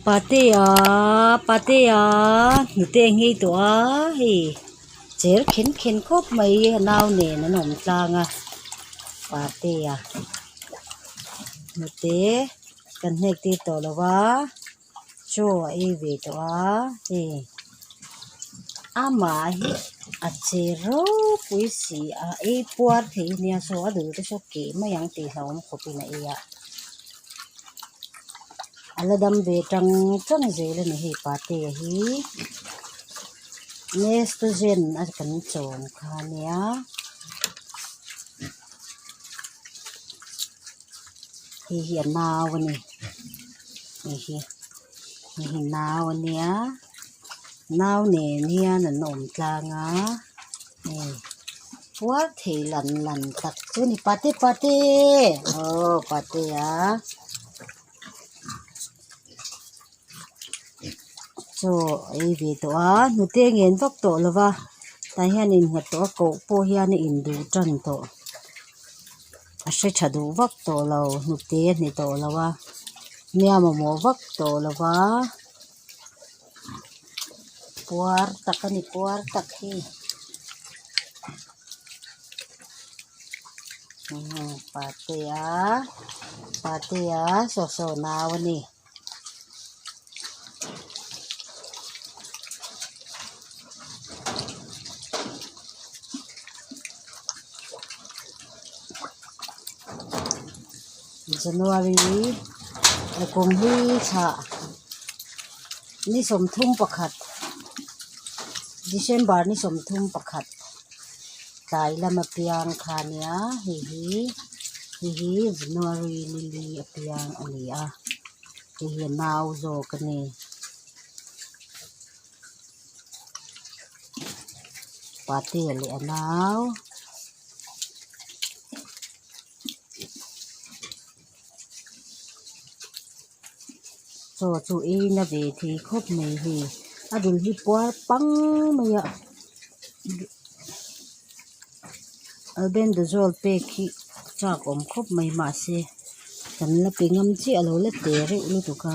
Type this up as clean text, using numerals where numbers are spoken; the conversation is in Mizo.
Patea patea hnute a nghei tawh a hei cher khen khen khawp mai a nau nen an awm tlang a patea hnute kan hnek tir tawh lo va chaw a ei ve tawh a hei amah hi a che ropui si a ei puar thei ania saw a dul te saw keh mai ang tih hlauhawm khawpin a ei a. A la dam ve tang tang zel a ni hei patea hi nestogen a kan chawm kha ania hei hi a nau a ni hei hi hei hi nau ania nau nen hian an awm tlang a hei puar thei lan lan tak chu a ni pate pate aw patea chaw a ei ve tawh a hnute a ngen vak tawh lo va tah hian innghat tawh a koh pawh hian a induh tan tawh a hre tha duh vak tawh lo hnute a hne tawh lo a nia mamawh vak tawh lo va. Puar tak a ni puar tak hi patea patea saw saw nau a ni. January kum hi thla ni 31 December ni 31 tlai lama piang kha ania hei hi hei hi January ni li a piang a ni a hei hi a nau zawk a ni. Patea leh a nau. Chaw chu ei na ve thei khawp mai hei a dul hi puar pang mai a albendazole pek hi chak awm khawp mai mahse kan la pe ngam chiah lo la te reuh lutuk a.